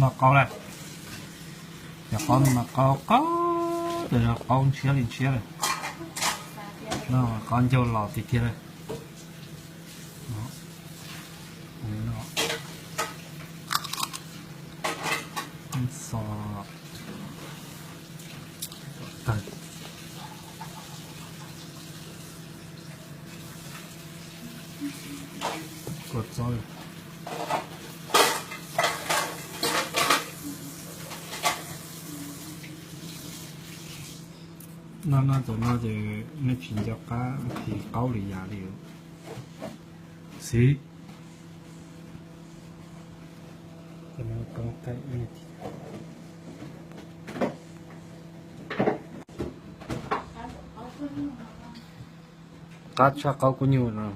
Noj qaub lawm. Cov qaub no mas qaub qaub, qaub ntshiab li ntshiab lawm. No qaub ncauj los tiag tiag lawm. Xo tawg. Kua txob. Noj noj cov no ces nej tsis nco qab phim qaub li yam li. Xib. Qab tshaj qaub kub nyuj no.